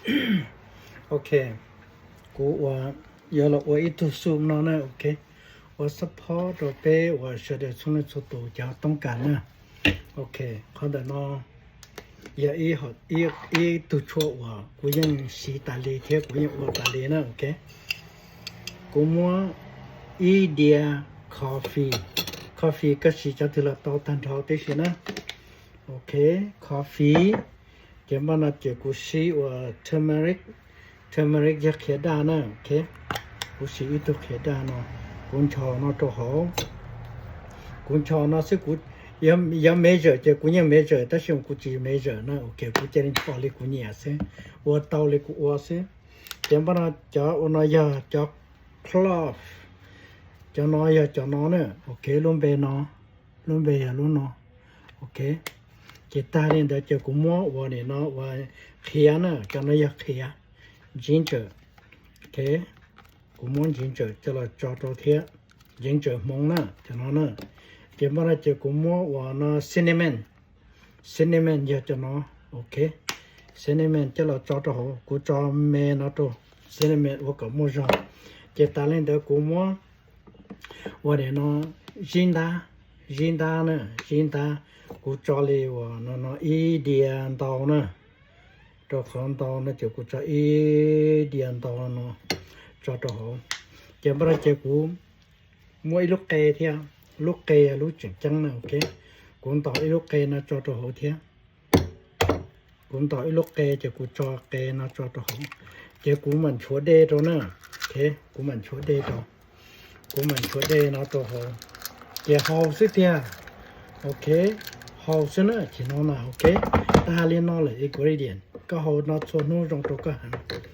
Ok, kuv ua, yuav los ua ib tug soup no na, ok. Ua support rau peb uas sawv daws txhua leej txhua tus cov toob kas na. Ok, qhov ntawm no yog ib, ib tug tshuaj uas kuv yeej siv tas li thiab kuv yeej ua tas li na, ok. Kuv muab ib diav coffee, coffee koj siv cov twg los tau tag nrho tib si na. Ok, coffee. Ces npaj no ces kuv siv ua turmeric, turmeric yog qhiav daj na, ok. Kuv siv ib tug qhiav daj no, kuv nchos no rau hauv. Kuv nchos no xwb, kuv yog measure ces kuv yeej measure tab sis kuv tsis measure na, ok, kuv cia li nchos li kuv nyiam xwb, ua tau li kuv ua xwb. Ces npaj no cov ua no yog cov clove, cov no yog cov no na, ok, lub npe no, lub npe yog lub no, ok. Ces tag li ntawd ces kuv muab ua nim no ua qhiav na, cov no yog qhiav, ginger, ok. Kuv muab ginger coj los tso rau thiab, ginger Hmoob na, cov no na. Ces npaj no ces kuv muab ua no cinnamon, cinnamon yog cov no, ok. Cinnamon coj los tso rau hauv, kuv tso me no rau cinnamon ua kom muaj zog. Ces tas li ntawd kuv muab ua nim no zib ntab, zib ntab na, zib ntab. Kuv tso li uas no no ib diav ntau na, rau qhov ntau no ces kuv tso ib diav ntau no tso rau hauv. Ces npaj no ces kuv muab ib lub qe thiab, lub qe lub tseem ceeb na, ok. Kuv ntaus ib lub qe no tso rau hauv thiab. Kuv ntaus ib lub qe ces kuv tso qe no tso rau hauv, ces kuv mam nchuav dej rau na, ok. Kuv mam nchuav dej rau, kuv mam nchuav dej no rau hauv, ces hau xwb tiag, ok. Hau xwb na, ces no na, ok. Tag li no lawm ingredient, koj hau no txhua hnub zoo rau koj heev.